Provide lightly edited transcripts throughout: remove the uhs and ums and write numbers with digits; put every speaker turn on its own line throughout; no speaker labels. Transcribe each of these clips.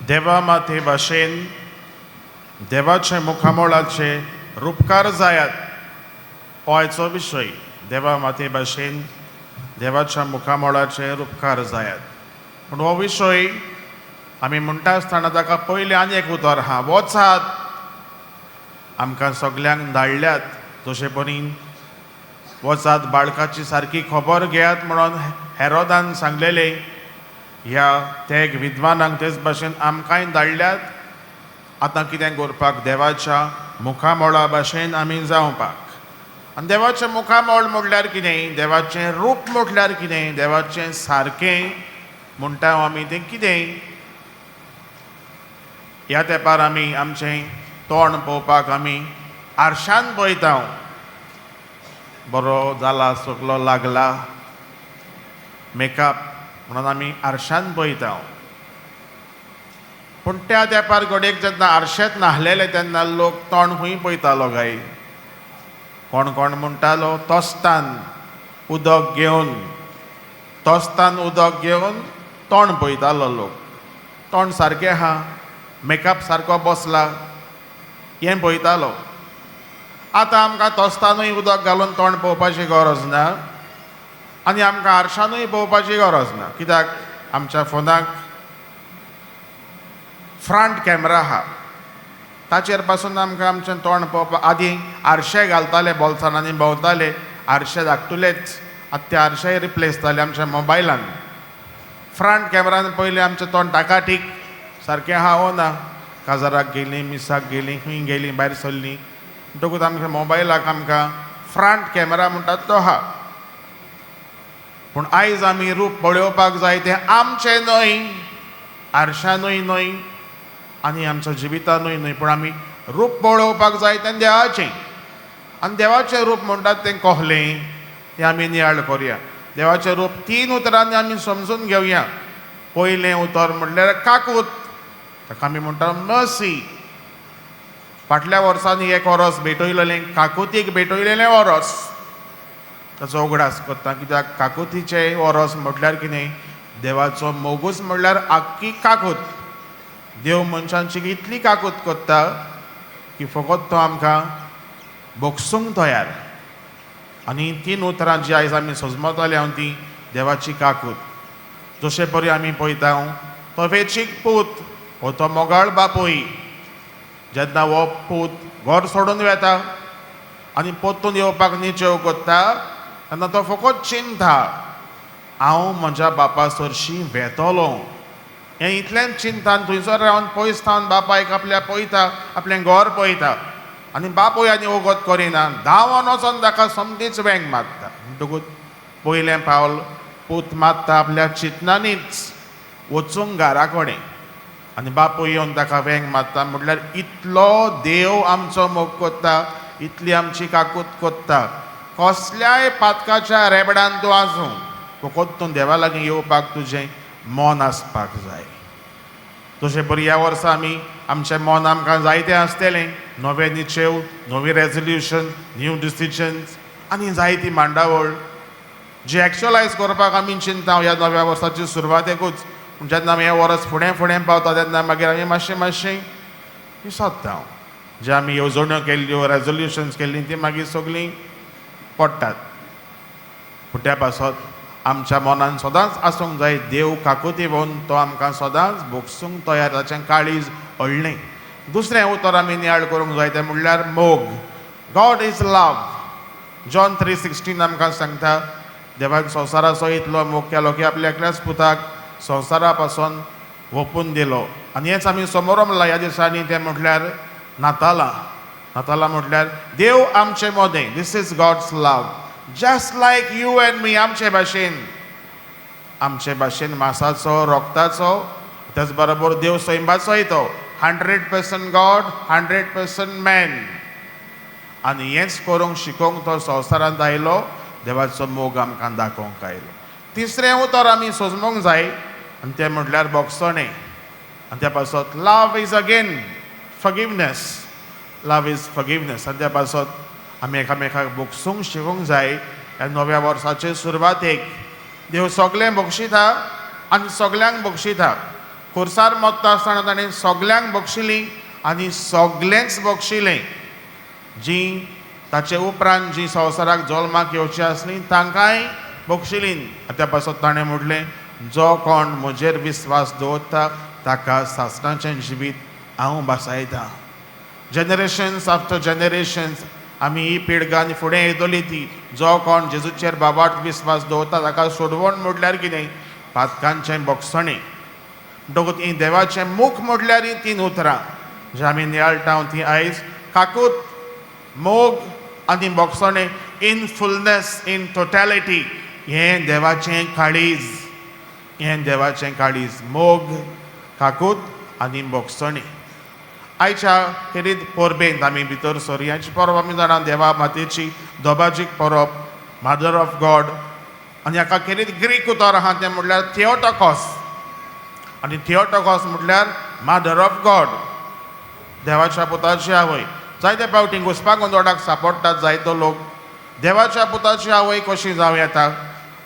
देवा माते भाशेन देवाचे मुखामोळाचे रुपकार जायात हो आयचो विशय. देवा माते भाशेन देवाच्या मुखामोळाचे रुपकार जायात. पूण हो विशय आमी म्हणटा आसतना ताका पयलें आनी एक उतर आहा, वचात. आमकां सगल्यांक धाडल्यात. जशे परीन वचात, बाळकाची सारकी खबर घेयात म्हणून हेरोदान सांगलेलें ह्या तेग विद्वानांक, तेच भाशेन आमकांय धाडल्यात. आतां कितें करपाक? देवाच्या मुखामोळा भाशेन आमी जावपाक. आनी देवाचें मुखामोळ म्हणल्यार कितें? देवाचें रूप म्हटल्यार कितें? देवाचें सारकें म्हणटा आमी तें कितें? ह्या तेंपार आमी आमचें तोंड पळोवपाक आमी आरशान पळयता. बरो जाला, सगलो लागला मेकअप म्हणून आमी आरशान पळयता. पूण त्या तेंपार घडयेक जेन्ना आरशेत नासलेले तेन्ना लोक तोंड खंय पळयतालो काय? कोण कोण म्हणटालो, तोस्तान उदक घेवन, तोस्तान उदक घेवन तोंड पळयतालो लोक. तोंड सारकें आहा, मेकअप सारको बसला हें पळयतालो. आतां आमकां तोस्तानूय उदक घालून तोंड पळोवपाची गरज ना आनी आमकां आरशानूय पळोवपाची गरज ना. कित्याक? आमच्या फोनाक फ्रंट कॅमेरा आहा, ताचेर पासून आमकां आमचें तोंड पळोवपाक. आदीं आरशे घालताले बोल्सान आनी भोंवताले, आरशे धाकटुलेच. आतां ते आरशेय रिप्लेस जाले आमच्या मोबायलान. फ्रंट कॅमेरान पयलीं आमचें तोंड टाकाटीक सारकें आहा वो ना. काजाराक गेलीं, मिसाक गेलीं, खंय गेलीं, भायर सरलीं म्हणटकूच आमच्या मोबायलाक आमकां फ्रंट कॅमेरा म्हणटात तो आहा. पूण आयज आमी रूप पळोवपाक जाय तें आमचें न्हय, आरशानूय न्हय आनी आमच्या जिवितानूय न्हय, पूण आमी रूप पळोवपाक जाय तें देवाचें. आनी देवाचें रूप म्हणटात तें कहलें तें आमी नियाळ करुया. देवाचें रूप तीन उतरांनी आमी समजून घेवया. पयलें उतर म्हणल्यार काकूत, ताका आमी म्हणटा मर्सी. फाटल्या वर्सांनी एक ओरोस भेटयलेलें, काकुतीक भेटयलेलें ओरोस, ताचो उगडास करता. कित्याक काकुतीचें ओरोस म्हटल्यार कितें? देवाचो मोगूच म्हणल्यार आख्खी काकूत. देव मनशांची इतली काकूत करता की फकत तो आमकां भोगसूंक तयार. आनी तीन उतरां जी आयज आमी सजमतले हांव ती देवाची काकूत. जशे परी आमी पळयता, तो वेचीक पूत हो तो मोगाळ बापूय जेन्ना हो पूत घर सोडून वेता आनी परतून येवपाक निचेव करता तेन्ना तो फकत चिंता, हांव म्हज्या बापा सरशीं वेतलो हें इतलेंच चिंतान थंयसर रावन पयस थावन बापायक आपल्या पळयता, आपलें घर पळयता आनी बापूय आनी वगत करिना, धांवन वचोन ताका सोमतीच वेंग मारता. म्हणटकूच पयलें पावल पूत मारता आपल्या चिंतनानीच वचूंक घरा कडेन आनी बापूय येवन ताका वेंग मारता. म्हटल्यार इतलो देव आमचो मोग करता, इतली आमची काकूत करता. कसल्याय पातकाच्या रेबडान तूं आसूं, फकत तूं देवा लागीं येवपाक तुजें मन आसपाक जाय. तशें बरी ह्या वर्सा आमी आमचें मन आमकां जायतें आसतलें, नवे निचेव, नवी रेजोल्युशन, न्यू डिसिजन्स आनी जायती मांडावळ जी एक्चुअलायज करपाक आमी चिंता ह्या नव्या वर्साची सुरवातेकूच. पूण जेन्ना आमी हें वर्स फुडें फुडें पावता तेन्ना मागीर आमी मातशें मातशें विसरता. जे आमी येवजण्यो केल्ल्यो, रेजोल्युशन्स केल्लीं, ती मागीर सगळीं पडटात. पूण त्या पासत आमच्या मनान सदांच आसूंक जाय, देव काकुती येवन तो आमकां सदांच भोगसूंक तयार, ताचें काळीज अडलें. दुसरें उतर आमी नियाळ करूंक जाय तें म्हणल्यार मोग. God is love. John 3:16 आमकां सांगता, देवान संवसाराचो इतलो मोग केलो की आपल्या एकल्याच पुताक संवसारा पासून ओंपून दिलो. आनी हेंच आमी समोर म्हणलां ह्या दिसांनी, तें म्हटल्यार नातालां. नातालां म्हटल्यार देव आमचे मदें. This is God's love, just like you and me. आमचे भाशेन, आमचे भाशेन मासाचो, रोगताचो, त्याच बरोबर देव सैमाचोय तो. 100% God, 100% man. आनी हेंच करूंक शिकोवंक तो संवसारांत आयलो, देवाचो मोग आमकां दाखोवंक आयलो. तिसरें उतर आमी सोजमूंक जाय आनी तें म्हटल्यार भोगसणें. आनी त्या पासत love is again forgiveness. Love is forgiveness. आनी त्या पासत आमी एकामेकाक भोगसूंक शिकूंक जाय. ह्या नव्या वर्साचे सुरवातेक देव सगळें बक्षिता आनी सगल्यांक बक्षिता. खुर्सार मोत्ता आसतना ताणें सगल्यांक बक्षिली आनी सगलेंच बक्षिलें. जीं ताचे उपरांत जीं संवसाराक जल्माक येवची आसलीं तांकांय बक्षिलीं. त्या पासत ताणें म्हटलें, जो कोण म्हजेर विस्वास दवरता ताका सासणाचें जिवीत हांव भासायतां. जनरेशन्स आफ्टर जनरेशन्स आमी ही पिळगां आनी फुडें येतली ती, जो कोण जेजूचेर बाबाट विस्वास दवरता ताका सोडवण म्हटल्यार कितें? पातकांचें बोगसणें. म्हणटकूच हीं देवाचें मुख म्हटल्यार हीं तीन उतरां जी आमी नियाळटा ती आयज, काकूत, मोग आनी बोगसणें इन फुलनेस, इन टोटॅलिटी. हें देवाचें काळीज, हें देवाचें काळीज, मोग, काकूत आनी बोगसणें. आयच्या खेरीत परबेंत आमी भितर सरया. परब आमी जाणा, देवा मातेची दोबाजीक परब, मदर ऑफ गॉड. आनी हाका खेरीत ग्रीक उतर आहा, तें म्हटल्यार थियोटॉकॉस. आनी थियोटॉकॉस म्हटल्यार मदर ऑफ गॉड, देवाच्या पुताची आवय. जायते फावटी घुसपा गोंदोडाक सांपडटात जायतो लोक. देवाच्या पुताची आवय कशी जावं येता?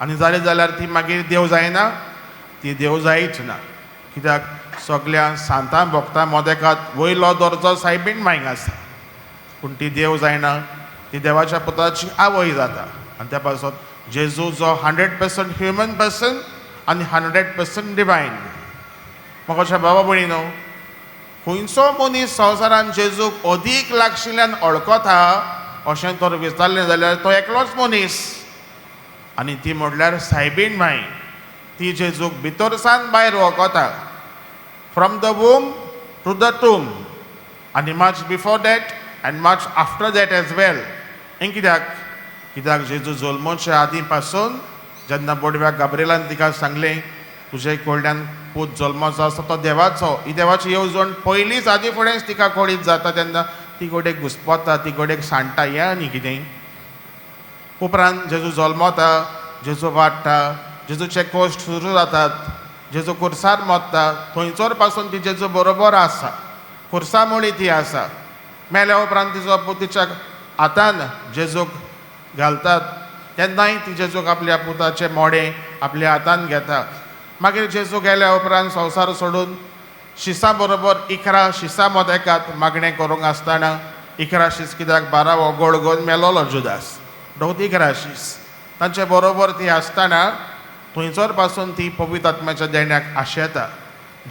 आनी जाली जाल्यार ती मागीर देव जायना? ती देव जायच ना. कित्याक? सगल्या सांतां भोगता मोदेकात वयलो दर्जो सायबीण मांयक आसा, पूण ती देव जायना. ती देवाच्या पुताची आवय जाता. आनी त्या पासत जेजू जो 100% ह्युमन पर्सन आनी 100% डिवायन. म्हाका बाबा भयणी न्हू, खंयचो मनीस संवसारान जेजूक अदीक लागशिल्ल्यान वळखता अशें तर विचारलें जाल्यार तो एकलोच मनीस आनी ती म्हटल्यार सायबीण माय. ती जेजूक भितर सान भायर वळखता, from the womb to the tomb आनी much before that and much after that as well. हें कित्याक? कित्याक जेजू जल्मोच्या आदीं पासून जेन्ना बोडव्या गाब्रिलान तिका सांगलें, तुजे कडल्यान पूत जल्माचो आसा तो देवाचो, ही देवाची येवजण पयलींच आदीं फुडेंच तिका कळीत जाता. तेन्ना ती घोडेक घुसपता, ती घोडेक सांडटा. हें आनी कितें? उपरांत जेजू जल्मता, जेजू वाडटा, जेजूचे कश्ट सुरू जातात, जेजू खुर्सार मोत्ता, थंयसर पासून ती जेजू बरोबर आसा. खुर्सा मुळी ती आसा. मेल्या उपरांत तिचो पूत तिच्या हातान जेजूक घालतात, तेन्नाय ती जेजूक आपल्या पुताचें मोडें आपल्या हातान घेता. मागीर जेजू गेल्या उपरांत संवसार सोडून शिसा बरोबर 11 शिसां मोदेकात मागणें करूंक आसतना, 11 शीस कित्याक 12 हो गोळ घेवन मेलोलो जुदास, म्हणटकूच 11 शीस तांचे बरोबर ती आसतना थंयसर पासून ती पवित्र आत्म्याच्या देण्याक आशेता,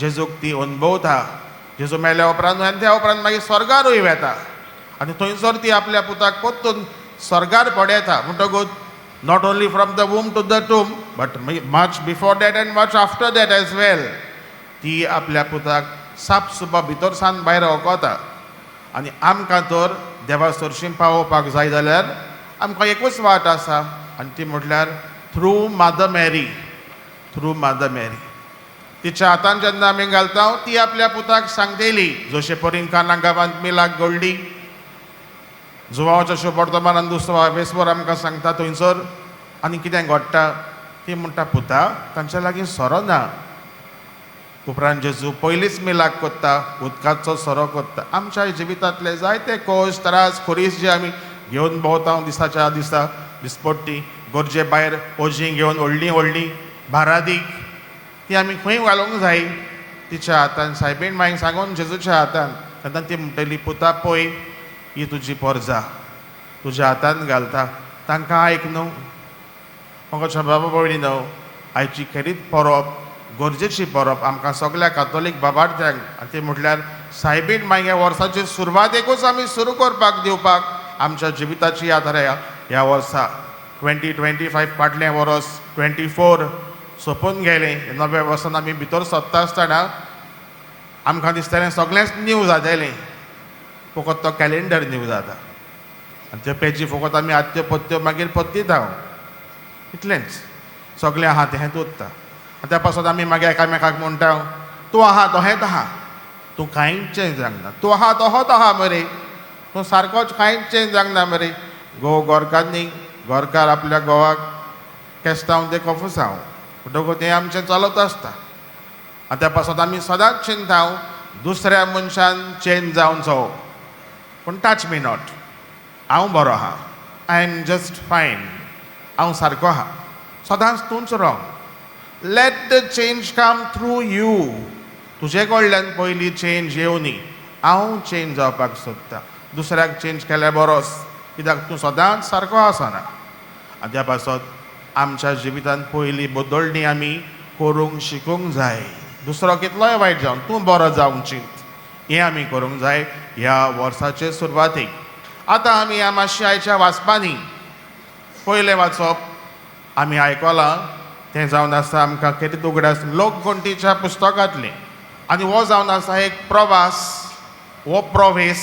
जेजूक ती अनुभवता. जेजू मेल्या उपरांत आनी त्या उपरांत मागीर स्वर्गारूय वेता आनी थंयसर ती आपल्या पुताक परतून स्वर्गार पडयता. म्हणटकूच not only from the womb to the tomb, but much before that and much after that as well ती आपल्या पुताक साप सुपा भितर सान भायर वळखता. आनी आमकां तर देवा सरशीं पावोवपाक जाय जाल्यार आमकां एकूच वाट आसा आनी ती म्हटल्यार through Mother Mary, through Mother Mary. तिच्या हातान जेन्ना आमी घालता, ती आपल्या पुताक सांगतली, जशे परीन काना गांवांत मिलाक घडली. जुवाच्या शुभवर्तमानान दुसरो वेसवर आमकां सांगता, थंयसर आनी कितें घडटा? ती म्हणटा, पुता, तांच्या लागीं सोरो ना. उपरांत जेजू पयलीच मिलाक कोत्ता, उदकाचो सोरो कोत्ता. आमच्या जिवितांतले जायते कश्ट, त्रास, खुरीस जे आमी घेवन भोंवता दिसाच्या दिसा दिसपट्टी, गरजे भायर ओजीं घेवन, व्हडलीं व्हडलीं भारादीक, ती आमी खंय घालूंक जाय? तिच्या हातान, सायबीण मांयक सांगून जेजूच्या हातान. तेन्ना ती म्हणटली, पुता, पळय, ही तुजी पोरजा तुज्या हातान घालता, तांकां आयक न्हू. म्हाका बाबा भयणी न्हू, आयची खेरीत परब, गरजेची परब आमकां सगल्या कातोलीक बाबार्थ्यांक आनी ती म्हटल्यार सायबीण माय. वर्साचे सुरवातेकूच आमी सुरू करपाक दिवपाक आमच्या जिविताची यात्रा. ह्या वर्सा 2025, फाटलें वर्स 24 सोंपून गेलें. नव्या वर्सान आमी भितर सरता आसतना आमकां दिसतालें सगळेंच न्यू जातलें. फकत तो कॅलेंडर न्यू जाता आनी त्यो पेजी फकत आमी आत्त्यो पत्त्यो मागीर पत्तिता, इतलेंच. सगळें आहा तेंच उरता. आनी त्या पासत आमी मागीर एकामेकाक म्हणटा, तूं आहा तोहेंच आहा, तूं कांयच चेंज जावंक ना, तूं आहा तोहोच आहा मरे, तूं सारकोच, कांयच चेंज जावंक ना मरे. घोव गोरकार न्ही, गोरकार आपल्या घोवाक केस्तांव तें कोफुसांव. म्हणटकूच तें आमचें चलत आसता. आनी त्या पासत आमी सदांच चिंता, दुसऱ्या मनशान चेंज जावचो, पूण टच मी not, हांव बरो आहा, I am just fine, हांव सारको आहा, सदांच तूंच wrong. Let the change come through you. तुजे कडल्यान पयलीं चेंज येवनी, हांव चेंज जावपाक सोदता. दुसऱ्याक चेंज केल्यार बरोच, कित्याक तूं सदांच सारको आसना. आनी त्या पासत आमच्या जिवितांत पयली बदलणी आमी करूंक शिकूंक जाय. दुसरो कितलोय वायट जावन तूं बरो जावंक चिंत, हें आमी करूंक जाय ह्या वर्साचे सुरवातेक. आतां आमी ह्या मातशें आयच्या वाचपांनी पयलें वाचप आमी आयकलां तें जावन आसा आमकां खेरीत उगडास लोकगणतीच्या पुस्तकांतलें. आनी हो जावन आसा एक प्रवास, हो प्रवेस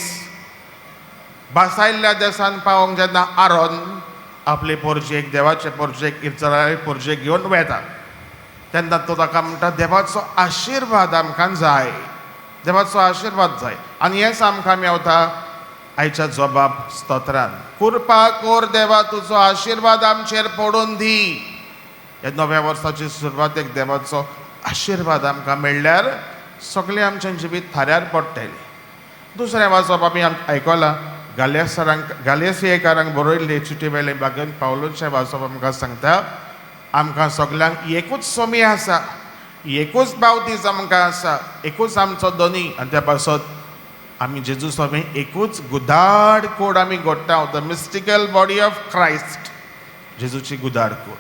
भासायल्ल्या देसान पावोंक जेन्ना आरोन आपले पोरजेक, देवाचे पोरजेक, इस्रायल पोरजेक घेवन वेता तेन्ना तो ताका म्हणटा देवाचो आशिर्वाद आमकां जाय, देवाचो आशिर्वाद जाय. आनी हेंच आमकां मेवता आयच्या जबाब स्तोत्रान. कृपा कोर देवा, तुजो आशिर्वाद आमचेर पडून दी. ह्या नव्या वर्साचे सुरवातेक देवाचो आशिर्वाद आमकां मेळ्ळ्यार सगळें आमचें जिवीत थाऱ्यार पडटलें. दुसरें वाचप आमी आयकलां गालियासरांक, गालियासियेकारांक बरयल्ले चिटी वेले बागेन पावलूचें वाचप आमकां सांगता आमकां सगल्यांक एकूच सोमी आसा, एकूच बावतीज आमकां आसा, एकूच आमचो धनी. आनी त्या पासत आमी जेजू स्वामी एकूच गुदाड कोड आमी घडटा, the mystical body of Christ, जेजूची गुदाड कोड.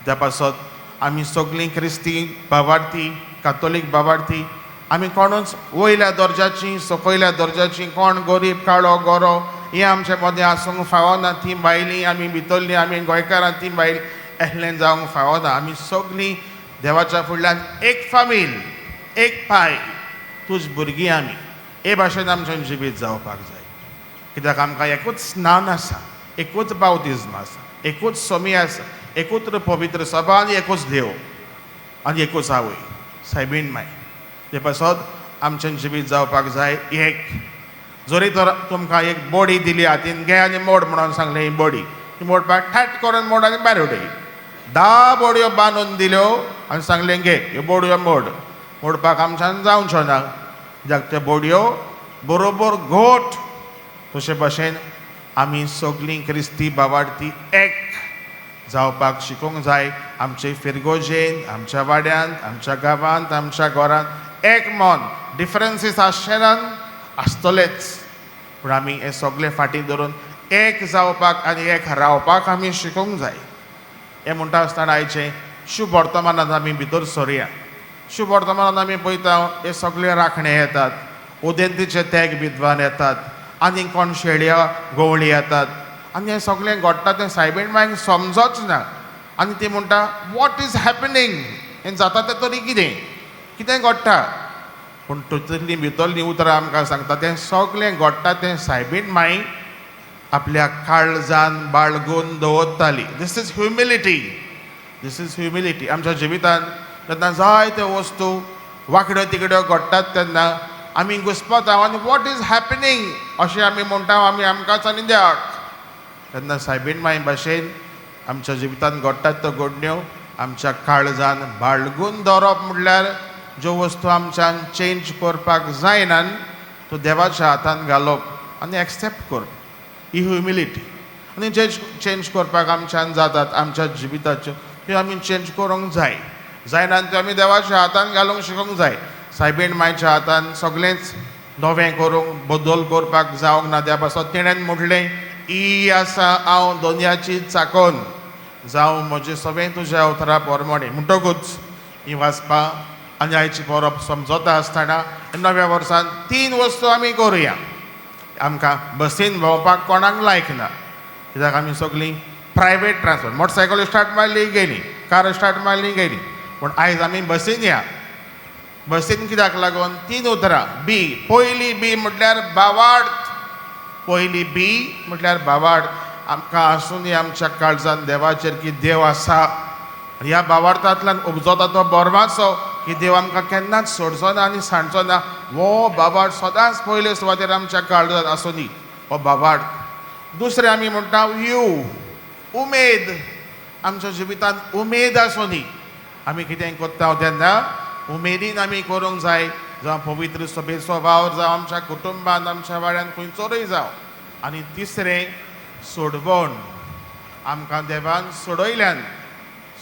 त्या पासत आमी सगळीं क्रिस्ती बाबार्थी, कातोलीक बाबार्थी, आमी कोणूच वयल्या दर्जाची सकयल्या दर्जाची, कोण गरीब काळो गोरो हें आमचे मदें आसूंक फावना. ती भायली आमी भितरली, आमी गोंयकारां ती बायल एहलें जावंक फावना. आमी सगळीं देवाच्या फुडल्यान एक फामील, एक पाय, तूज भुरगीं आमी. हे भाशेन आमचें जिवीत जावपाक जाय, कित्याक आमकां एकूच स्नान आसा, एकूच बावतिज्म आसा, एकूच सोमी आसा, एकूच पवित्र सभा आनी एकूच देव आनी एकूच आवय सायबीण माय. ते पासत आमचें जिवीत जावपाक जाय एक. जरी तर तुमकां एक बॉडी दिली हातीन, घे आनी मोड म्हणून सांगलें, ही बॉडी ती मोडपाक ठाट करून मोड आनी भायर उडय. 10 बॉडयो बांदून दिल्यो आनी सांगलें घे ह्यो बॉडयो मोड, मोडपाक आमच्यान जावचो ना, कित्याक त्यो बॉडयो बरोबर घोट. तशे भाशेन आमी सगळीं क्रिस्ती बाबार्थी एक जावपाक शिकूंक जाय. आमचे फिरगोजेन, आमच्या वाड्यांत, आमच्या गांवांत, आमच्या घरांत एक मन. डिफरन्सीस आसचे नात, आसतलेच, पूण आमी हे सगळे फाटीं धरून एक जावपाक आनी एक रावपाक आमी शिकूंक जाय. हें म्हणटा आसतना आयचें शुभ वर्तमानांत आमी भितर सरुया. शुभ वर्तमानांत आमी पळयता हे सगळे राखणे येतात, उदेंतीचे तेग विद्वान येतात, आनी कोण शेळया गवळी येतात, आनी हें सगळें घडटा तें सायबीण मायक समजच ना. आनी ती म्हणटा what is happening, हें जाता तें तरी कितें कितें घडटा. पूण तितलीं भितरलीं उतरां आमकां सांगता तें सगळें घडटा तें सायबीण माई आपल्या काळजान बाळगून दवरताली. This is humility, this is humility. आमच्या जिवितांत जेन्ना जायत्यो वस्तू वांकड्यो तिकड्यो घडटात तेन्ना आमी घुस्पता आनी what is happening अशें आमी म्हणटा आमी आमकांच आनी देवाक. तेन्ना सायबीण माई भाशेन आमच्या जिवितांत घडटात त्यो घडण्यो आमच्या काळजान बाळगून दवरप म्हणल्यार ज्यो वस्तू आमच्यान चेंज करपाक जायना त्यो देवाच्या हातान घालप आनी एक्सेप्ट करप, ही ह्युमिलिटी. आनी जे चेंज करपाक आमच्यान जातात आमच्या जिविताच्यो त्यो आमी चेंज करूंक जाय, जायना त्यो आमी देवाच्या हातान घालूंक शिकूंक जाय. सायबीण मायच्या हातान सगळेंच नवें करूंक बदल करपाक जावंक ना. त्या पासत तेणेन म्हटलें ही आसा हांव दोनयाची चाकोन, जावं म्हजें सगळें तुज्या उतरा प्रमाणें. म्हणटकूच ही वाचपां आनी आयची बरोवप समजता आसतना नव्या वर्सान 3 वस्तू आमी करुया. आमकां बसीन भोंवपाक कोणाक लायक ना, कित्याक आमी सगळीं प्रायवेट ट्रान्सपोर्ट, मोटरसायकल स्टार्ट मारली गेली, कार स्टार्ट मारली गेली. पूण आयज आमी बसीन या. बसीन कित्याक लागून 3 उतरां बी. पयली बी म्हटल्यार बावाड, पयली बी म्हटल्यार बावाड. आमकां आसून आमच्या काळजान देवाचेर की देव आसा, आनी ह्या बावार्थांतल्यान उपजता तो बरवाचो की देव आमकां केन्नाच सोडचो ना आनी सांडचो ना. हो बाबाड सदांच पयले सुवातेर आमच्या काळजान आसूं दी, हो बाबाड. दुसरें आमी म्हणटा you, उमेद. आमच्या जिवितांत उमेद आसूं दी. आमी कितें करता तेन्ना उमेदीन आमी करूंक जाय, जावं पवित्र सभेचो वावर, जावं आमच्या कुटुंबान, आमच्या वाड्यान, खंयचोरूय जावं. आनी तिसरें सोडवण. आमकां देवान सोडयल्यान,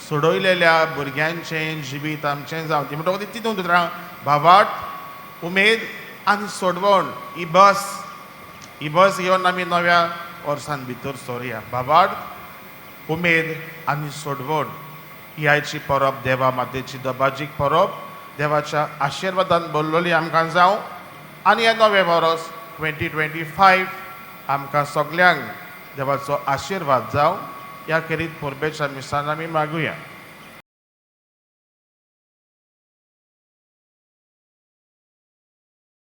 सोडयलेल्या भुरग्यांचें जिवीत आमचें जावं. म्हणटकूच तितून उतरां भावार्थ, उमेद आनी सोडवण ही बस, ही बस घेवन आमी नव्या वर्सान भितर सोरया. बाबार्थ, उमेद आनी सोडवण ही आयची परब, देवा मातेची दबाजीक परब देवाच्या आशिर्वादान भरलेली आमकां जावं आनी हें नवें वर्स 2025 आमकां सगल्यांक देवाचो आशिर्वाद जावं. ह्या खेरीत परबेच्या मिसान आमी मागुया.